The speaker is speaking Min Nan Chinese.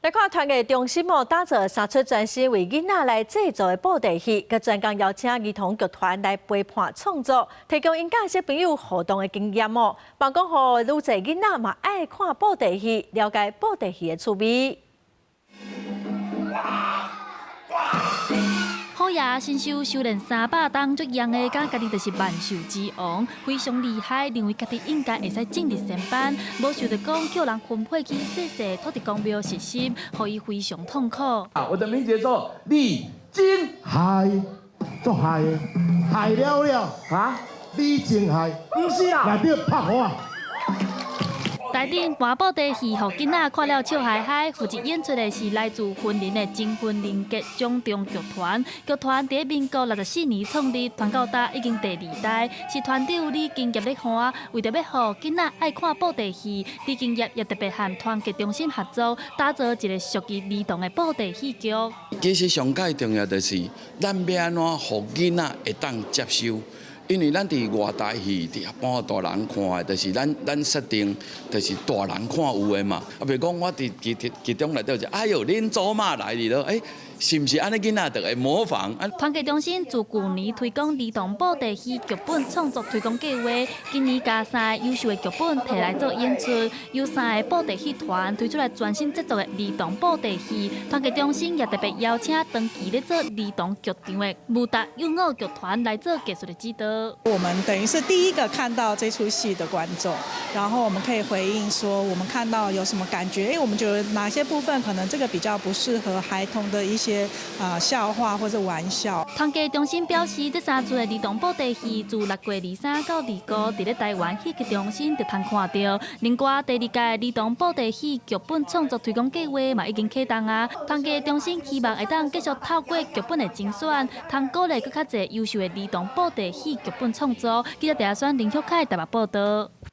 來看團藝中心哦，打造三齣專心為囡仔來製作的布袋戲，閣專工邀請兒童劇團來陪伴創作，提供𪜶佮小朋友互動的經驗哦。望講予愈濟囡仔嘛愛看布袋戲，了解布袋戲的趣味。虎爺身修修煉300冬，足樣的，敢家己就是萬獸之王，非常厲害，認為家己應該會使進入仙班，無想著講叫人分配去細細土地公廟實習，予伊非常痛苦。啊，我的名字叫做李金海，足害的，害了了啊，李靖害，毋是啦，內底拍我。台頂搬布袋戲，予囡仔看了笑嗨嗨。負責演出的是來自雲林的金雲人傑掌中劇團。劇團佇民國64年創立，傳到今已經第二代。是團長李金業咧看，為著欲予囡仔愛看布袋戲，李金業也特別和團結中心合作，打造一個屬於兒童的布袋戲劇。其實上蓋重要就是，咱欲按怎予囡仔會當接受。因為咱佇外台戲佇般大人看的，就是咱設定就是大人看有的嘛。啊，比如講我佇劇中內底就，哎喲，恁祖媽來了，欸，是毋是按呢囡仔就會模仿？團結中心自舊年推廣兒童布袋戲劇本創作推廣計劃，今年共三个優秀的劇本提來做演出，由三個布袋戲團推出來全新製作的兒童布袋戲。團結中心也特別邀請長期咧做兒童劇場的武達幼偶劇團來做技術的指導。我們等於是第一個看到這齣戲的觀眾，然後我們可以回應說，我們看到有什麼感覺？欸，我們覺得哪些部分可能這個比較不適合孩童的一些啊笑話或者玩笑。團結中心表示，這三齣的兒童布袋戲自6月23到25，佇咧台灣戲劇中心就通看著。另外，第二屆兒童布袋戲劇本創作推廣計劃嘛已經啟動啊。團結中心希望會當繼續透過劇本的精選，通鼓勵閣較濟優秀的兒童布袋戲劇本創作。記者鄭選林旭凱台北報導。